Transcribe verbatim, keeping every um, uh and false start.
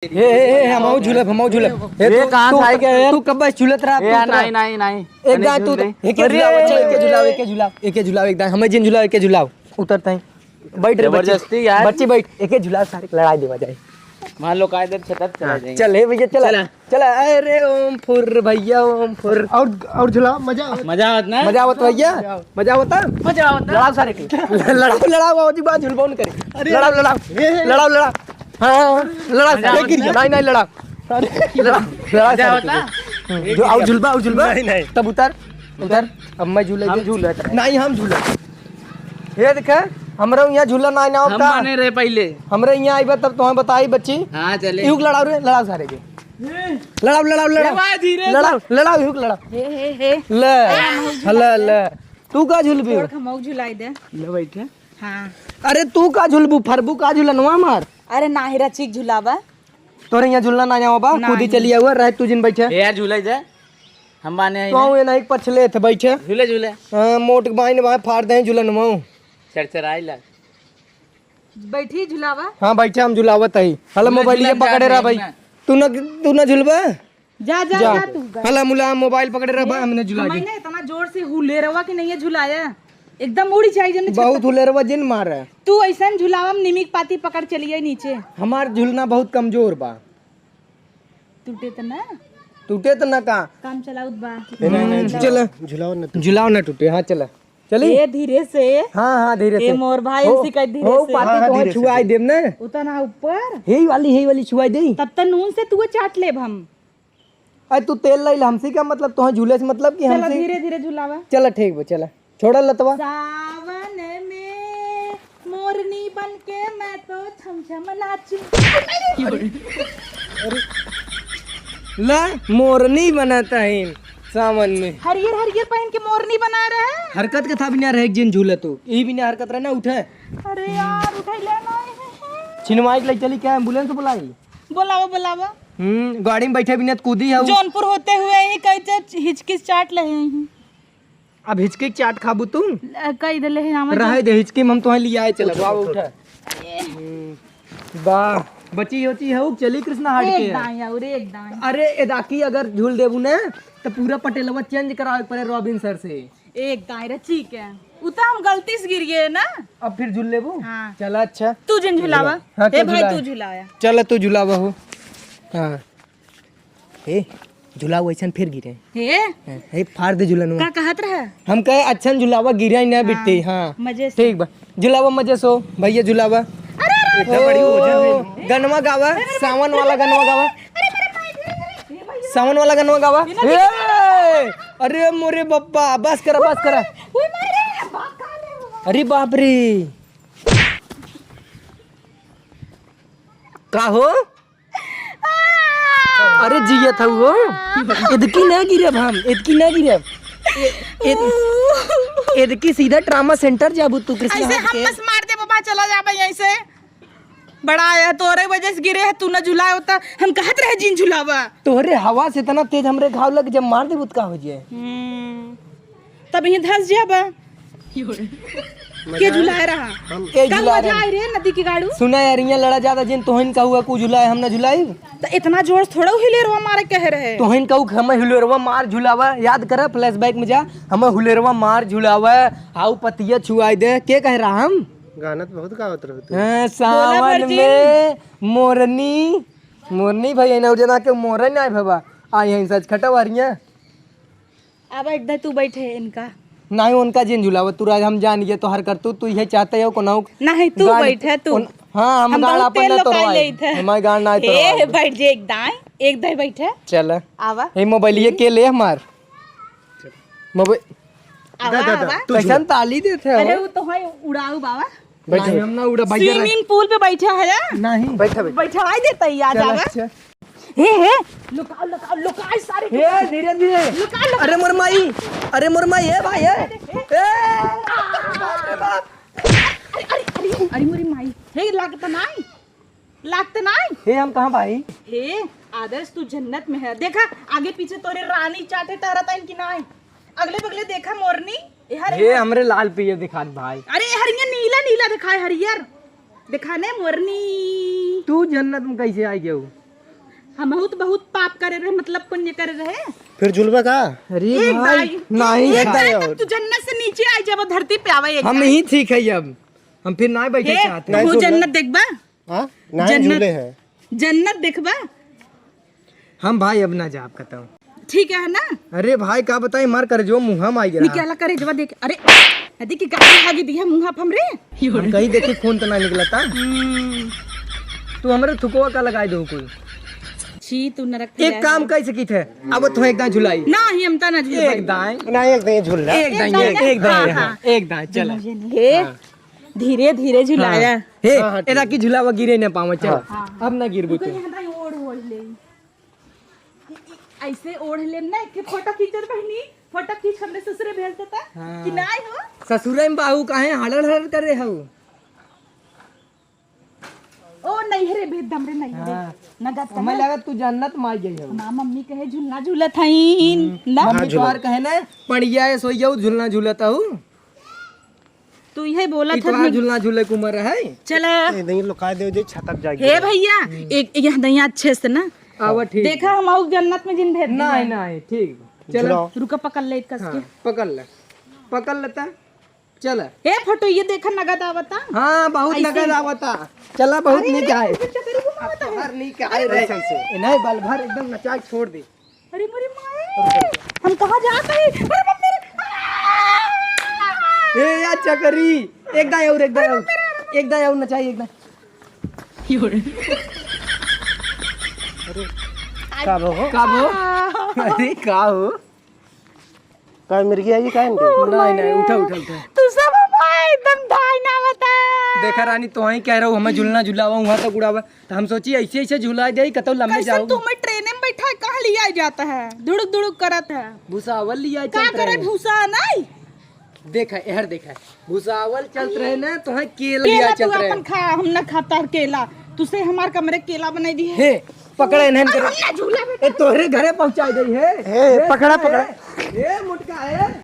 हे, हे, हे, हमहू झूलब, हमहू झूलब। हे, ए, तू, कहाँ तू, से आइ गया यार? तू कब से झूलत रहा, ए, तू यार, उतरा। नहीं, नहीं, नहीं। एक अरे, दाएं तू, झूल दे। एके अरे। झूलाओ, अच्छा, एके झूलाओ, एके झूलाओ, एके झूलाओ, एक दाएं, हमें जिन झूलाओ, एके झूलाओ। उतरता है। बैठ रे बच्ची। जबरदस्ती यार। बच्ची बैठ, एके झूलाओ, सारे लड़ाई देवा जाए। मान लो कायदे से तब चला हाँ, जाएंगे। चल, हे भैया, चला। चला। चला, अरे ओम फुर भैया, ओम फुर। और, और झूला, मजा। मजा आवत ना? मजा आवत भैया? मजा आवत। मजा आवत ना? मजा आवत ना? लड़ाओ सारे के। लड़ाओ, लड़ाओ, बाबूजी, बात झुलबो न करे। अरे। लड़ाओ, लड़ाओ। ए, ए। लड़ाओ, लड़ाओ। हाँ, हाँ, लड़ाओ, मजा सारे आवत के। ना? नहीं, नहीं, लड़ाओ। अरे। लड़ाओ, लड़ाओ मजा सारे आवत के। ना? हम्म, जो, और झुलबा, और झुलबा। नहीं, नहीं। तब उतर, उतर। अब मैं झूले हम दे। झूलत रहे। नहीं, हम झूलत। ये देखे, हमरा यहाँ झूला ना, ना हम होता। माने रहे पहले। हमरा यहाँ आइबा तब तुम्हें बताई बच्ची। हाँ, चले। इहुक लड़ाओ रे, लड़ाओ सारे के। लड़ाओ, लड़ाओ, लड़ाओ। ए भाई, धीरे से। लड़ाओ, लड़ाओ, इहुक लड़ाओ। हे, हे, हे। ले, हाँ, हम झूला ले, दे। ले। तू का झुलबी? छोड़, हम झुलाई दे। ले बैठे। हाँ। अरे तू का झुलबू, फरबू का झुलनवा मार। अरे नाही रे, चीक झुलावा। तोरे यहाँ झुलना ना आवा बा, नाही। कूदी चली आवा, रह तू जिन बैठे। ए यार, झूले जा। हम बाने आई तो ना। ये नहीं पछले थे बैठे। झूले, झूले। हाँ, मोट बाइन बाय फाड़ दे झुलनवा। चरचराई ला। बैठी झुलावा। हाँ, बैठे हम झुलावत हई। हला झूले, मोबाइल झूले ये हम पकड़े जात रहा हई भाई। ना। तू ना, तू ना झुलबा? जा, जा, जा। जा तू, जा। हला मुला मोबाइल पकड़े रहा बा, हमने झुला दी। मैंने इतना जोर से हुलेरवा के नहीं है झुलाया। एकदम उड़ जाई जने बहुत छत। हुलेरवा जिन मार रहा। तू ऐसन झुलावा में निमिक पाती पकड़ चलिए नीचे। हमार झुलना बहुत कमजोर बा। टूटे त ना? टूटे त ना का? काम चलाउत बा। ए, नहीं, नहीं, हम्म, झुलाओ। चला। झुलाओ ना टूटे। झुलाओ ना टूटे, हाँ, चला। चली? ए, धीरे से। हाँ, हाँ, धीरे ए, से। मोर भाई, हो, इनसे कह धीरे हो, से। पाती हाँ, हाँ, तोहे धीरे से, छुआई धीरे। देम ना। उतना ऊपर। हे वाली, हे वाली छुआई दे। तब त नून से तू चाट लेब हम। अरे, तू तेल लाई ला, हमसे क्या मतलब? तोहे झूले से मतलब कि चला, हमसे? धीरे, धीरे झुलावा। चला, ठीक बा, चला। छोड़ा लतवा। सावन में मोरनी बन के मैं तो छम छम नाचूं। अरे, ला, मोरनी बनत हईन सावन में। हरियर हरियर पहन के मोरनी बना रहे हैं। हरकत के था बिना रहे, जिन झूलत हो। ई बिना हरकत रहे ना, उठे। अरे यार, उठे ले ना। छिनवाई के ले चली, क्या एम्बुलेंस बुलाई? बोलावा, बोलावा। हम्म, गाड़ी में बैठे बिना त कूदी है। जौनपुर होते हुए ही कही थे हिचकी चाट ले ही। अब हिचकी के चाट खाबू तू? अ, कह देले है, आवा रहे जा। दे, हिचकी में हम तोहे लियाए चलब। उठो, बाबा, उठो। उठा। हम्म, बा, बची होची है, चली कृष्णा हाट एक के। दाएं और एक दाएं। अरे, एदाकी अगर झूल देबू ना, तो पूरा पटेलवा चेंज करावे पड़े रॉबिन सर से। एक दाएं रे, ठीक है। उ तो हम गलती से गिर गए ना। अब फिर झूल लेबू? हाँ। चला, अच्छा। तू जिन झुलावा। हाँ, ए तू भाई, झुला। तू झुलाया। चल, तू झुलावा हो। हाँ। हे, झुलाओ, ऐसन फिर गिरे। हे? हे, हे, फाड़ दे झुलनवा। का कहत रहे? हम कहे, "अच्छा न झुलावा, गिरे ही ना हाँ, बिट्टी।" हाँ। मजे से। ठीक बा। झुलावा मजे से, भैया झुलावा। अरे, अरे, अरे। इतना बड़ी वजन है। ओ, गनवा गावा, अरे, अरे, सावन वाला गनवा गावा। अरे, अरे, अरे, अरे, अरे, अरे, भैया। सावन वाला गनवा गावा। ये ना ए, अरे मोरे बप्पा, बस करा, बस करा। ओए, मारे, बाप का ले हुआ? अरे बाप रे। का हो? अरे जियत हऊ हो, इदकी ना गिरब हम, इदकी ना गिरब। ए-, ए-, इदकी सीधा ट्रामा सेंटर जाबू तू, कृष्णा ऐसे हाट हम के। बस मार दे बाबा, चला जाबे यहीं से। बड़ा आया, तोरे वजह से गिरे है, तू ना झुलाए होता, हम कहत रहे जिन झुलावा। तोहरे हवा से इतना तेज हमरे घाव लग, जब मार देबू त का हो जाए? हम्म। तब यहीं धस जाबा। के झुलाए रहा? हम। ए, का झुलाए मजा रहा। आई रे नदी के गाड़ू? सुना यार, यहाँ लड़ा ज्यादा जिन तोहन का हुआ, कु झुलाए, हम ना झुलाई। त इतना जोर से थोड़ा हिलेरवा मारे कह रहे। तोहन का हुआ, हम हिलेरवा मार झुलावा, याद कर flashback में जा, हम हुलेरवा मार झुलावा, हाउ पतिया छुआई दे, के कह रहा हम? गाना तो बहुत गावत रहो तू। हाँ, बोला सावन भरजिन। में मोरनी, मोरनी भैया ना, जना के मोरन आए भवा, आई हैं सच खटवारियाँ। अब एक दे तू बैठे इनका। नहीं, उनका जिन झुलावा, तू राज हम जान गए तोहर करतूत, तू इहे चाहते हो कोनो नहीं, तू गाड़-, बैठे, तू। उन-, हाँ, हम हम गाड़ बहुत अपन तेल ना लोकाई तोड़वाए। लेत है। हमारे गाड़ ना ए, तोड़वाए। बैठ जे एक दाएं, एक दाएं बैठे। चल। आवा। ए, मोबाइलिया के ले हमार। मोबाइल। आवा, दा, दा, दा, आवा। तू झूला। कैसन ताली देते हो? अरे, वो तो है उड़ाऊ बाबा। बैठो, नहीं, बैठो। हम ना उड़ा, भैया रह- Swimming pool पे बैठा है ना? नहीं। बैठो, बैठो। बैठवाई देता ही, आ चलो, जावा। अच्छा। हे, हे, लुकाओ, लुकाओ, लुकाओ, सारे हे, धीरे, धीरे। लुकाओ, लुकाओ। अरे मोर माई, अरे मोर माई, ए भाई, ए। ए, बाप रे बाप। अरे, अरे, अरे, अरे, मोरी माई। हे, लागत नाई। लागत नाई। हे, हम कहाँ भाई? हे, आदर्श, तू जन्नत में है। देखा, आगे पीछे तोरे रानी चाटे टहरत है कि नाई? अगले बगले देखा मोरनी। ए, हर ये हमरे लाल पियर दिखात भाई। अरे, हरियर नीला नीला दिखाए, हरियर। दिखाने मोरनी। तू जन्नत में कैसे आई गयो? हमहू तो बहुत पाप करे रहे, मतलब पुण्य करे रहे। फिर झुलबा का? अरे ए भाई, दाई, नहीं। एक दाई, और तू जन्नत से नीचे आई जब धरती पे आवे एक हम दाई। ही ठीक है अब, हम फिर ना बैठे हे, चाहते। नहीं तू झूले। जन्नत देखबा? हाँ? नहीं जन्नत, झूले हैं। जन्नत देखबा? हम भाई अब ना जाब कतौ। ठीक है ना? अरे भाई का बताई, मार कर जो मुँह में आई गया। निकाला करे जवा देख। अरे, अरे की गाड़ी भागी दिया मुँह आप हमरे। हम कहीं देखी खून तो ना निकलता। हम्म। तू हमरे थुकवा का लगाई दो कुल। छी तू नरक एक काम कर सकी थे, अब तू एक दाई झुलाई। ना ही हम ता ना झुलाई। एक दाई। ना एक दाई झूल रहा। एक दाई, एक दाई, हाँ, हाँ। एक दाई, चल। हे, हाँ। धीरे धीरे झुलाया। हाँ। हे, हाँ, हाँ, एरा ठीक। की झुलावा गिरे न पावे, चल। हाँ। अब ना गिरबू तू। यहाँ दाई ओढ़ ओढ़ ले। ऐसे ओढ़ ले ना, एक फोटो खींचत बहनी, फोटो खींच हमरे ससुरे भेज देता। हाँ। कि नाई हो? ससुरे में बाहू काहे हड़र हड़र कर रहे हो? ओ नैहरे भेज दम रे नैहरे। हाँ। नगद का हमें ना। लगा तू जन्नत में आ गई हो। ना मम्मी कहे झुलना झूलत हईन। हम्म। ना। मम्मी हाँ, झूलत। तोहार कहे ना, पड़िया है सोई जाऊ झुलना झूलत हूँ। तू इहे बोलत ई तोहार हस। झुलना झूले के उम्र है। चला। ए, नहीं लुका दे, दे छतक जाएगी। हे भैया, हम्म। एक, एक यहाँ दइया अच्छे से ना। आवा ठीक। देखा हम आऊ जन्नत में जिन भेज दिया। नहीं, नहीं, ठीक। चलो। झुलाओ। रुका पकड़ ले कस के। हाँ, पकड़ ले। पकड़ लेता। चल। ए, फोटो ये देखा, नगद आवता। हाँ, बहुत ऐसे। नगद आवता। चला, बहुत अरे, नीक अरे, है। कुछ चक्कर ही घुमावता है। बाहर नीक है अरे, रे। ऐसे, ऐसे। ए, नहीं, बल भर एकदम नचा के छोड़ दे। अरे, मोरी माए। हम कहाँ जात है? अरे, बाप रे। ए, या चकरी। एक दाई और, एक दाई और। एक दाई और नचाई, एक दाई। अरे, का भो? का भो? अरे, का हो? का मिर्गी आई, का इनके? नहीं, नहीं, उठा, उठा, उठा। तू सब हमारे एकदम धाई ना बता। देखा रानी, तो वहीं कह रहा हूँ, हमें झुलना झुलावा, वहाँ तक उड़ावा। तो हम सोची ऐसे, ऐसे झुला दे, कतौ लम्बे कैसे जाओ। तू हमें ट्रेन में बैठा है, कहाँ लिया जाता है? धुड़ुक, धुड़ुक करत है। भुसावल लिया का चलत करे रहे। भूसा नहीं? देखा, एहर देखा। भुसावल चलत रहे ना, तो है केला केला लिया तू चलत रहे। अपन खा, हम ना खाता केला। तुसे हमार कमरे केला बनाई दी है। हे, पकड़े इन्हें अरे, करे। हम ना झूला बैठा। ए, तोहरे घरे पहुंचाई दे है। हे, हे, पकड़ा, हे, पकड़ा। हे, मोटका है।